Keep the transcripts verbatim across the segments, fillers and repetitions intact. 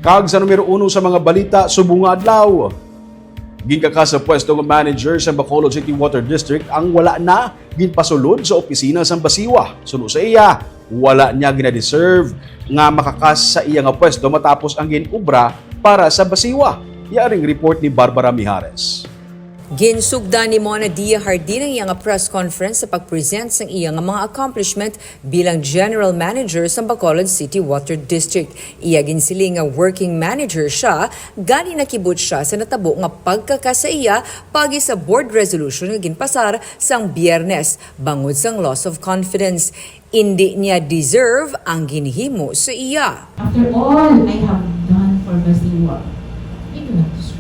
Kag sa numero uno sa mga balita subong nga adlaw, ginkakas sa pwesto nga manager sa Bacolod City Water District ang wala na ginpasulod sa opisina sang BACIWA. Suno sa iya, wala niya ginadeserve nga makakas sa iya nga pwesto matapos ang gin-obra para sa BACIWA. Yaring report ni Barbara Mijares. Ginsugdan ni Mona Dia Jardin ang iya nga press conference sa pag-present sang iya nga mga accomplishment bilang General Manager sa Bacolod City Water District. Iya ginsiling nga working manager siya, gani nakibot siya sa natabo nga pagkakas sa iya paagi sa board resolution nga ginpasar sang Biyernes bangod sang loss of confidence. Indi niya deserve ang ginhimo sa iya. After all I have done for BACIWA, I do not deserve.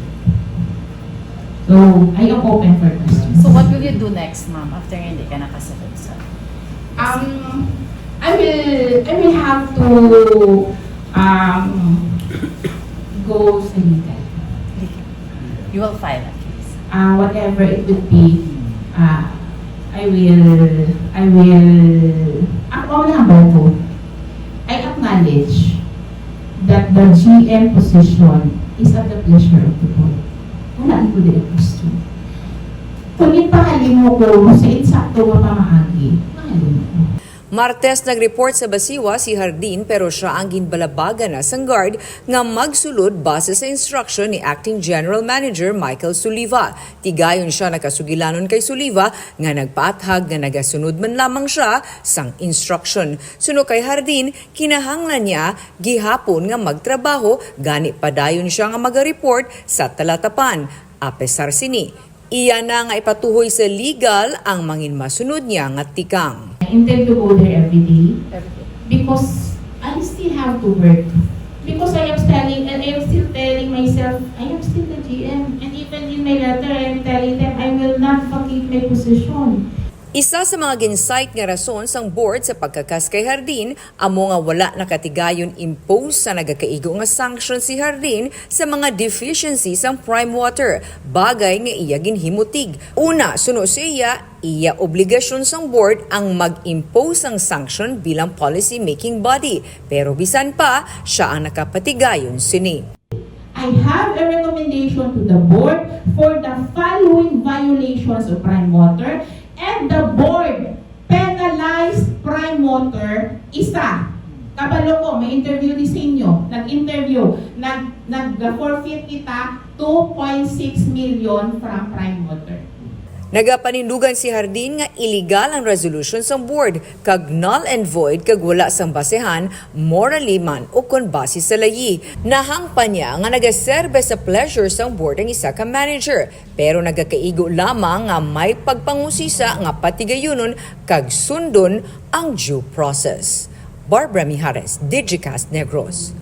So, I am open for questions. So what will you do next, ma'am, after hindi ka nakasulod sa... Um, I will, I will have to um, go sa legal. You will file a case. Uh, whatever it would be, uh, I will, I will, ako ang number ko. I acknowledge that the G M position is at the pleasure of the board. Wala ko din question. Kung ipahalin mo ko sa insakto nga pamaagi, mahalin mo ko. Martes nag-report sa BACIWA si Jardin, pero siya ang ginbalabagan na sang guard nga magsulod base sa instruction ni Acting General Manager Michael Soliva. Tigayon siya nakasugilanon kay Soliva nga nagpaathag nga nagasunod man lamang siya sang instruction. Suno kay Jardin, kinahanglan niya gihapon nga magtrabaho, gani padayon siya nga maga-report sa talatapan. Apesar sini, iya na nga ipatuhoy sa legal ang manginmasunod niya nga tikang. I intend to go there every day because I still have to work. Because I am telling, and I am still telling myself, I am still the G M. And even in my letter, I am telling them, I will not vacate my position. Isa sa mga gin-cite nga rason sang board sa pagkakas kay Jardin amo nga wala nakatigayon impose sa nagakaigo nga sanction si Jardin sa mga deficiency sang Prime Water, bagay nga iya ginhimutig. Una, suno sa iya, iya obligasyon sang board ang mag-impose sang sanction bilang policy-making body, pero bisan pa, siya ang nakapatigayon sini. I have a recommendation to the board for the following violations of Prime Water, and the board penalized Prime Water. Isa, kabalo ko, may interview ni sa inyo, nag-interview, nag, nag-forfeit kita two point six million from Prime Water. Nagapanindugan si Jardin nga iligal ang resolution sang board kag null and void kag wala sang basehan, morally man ukon base sa layi. Nahangpan niya nga nagaserbe sa pleasure sang board ang isa ka manager, pero nagakaigo lamang nga may pagpangusisa nga patigayunon kag sundon ang due process. Barbara Mijares, Digicast Negros.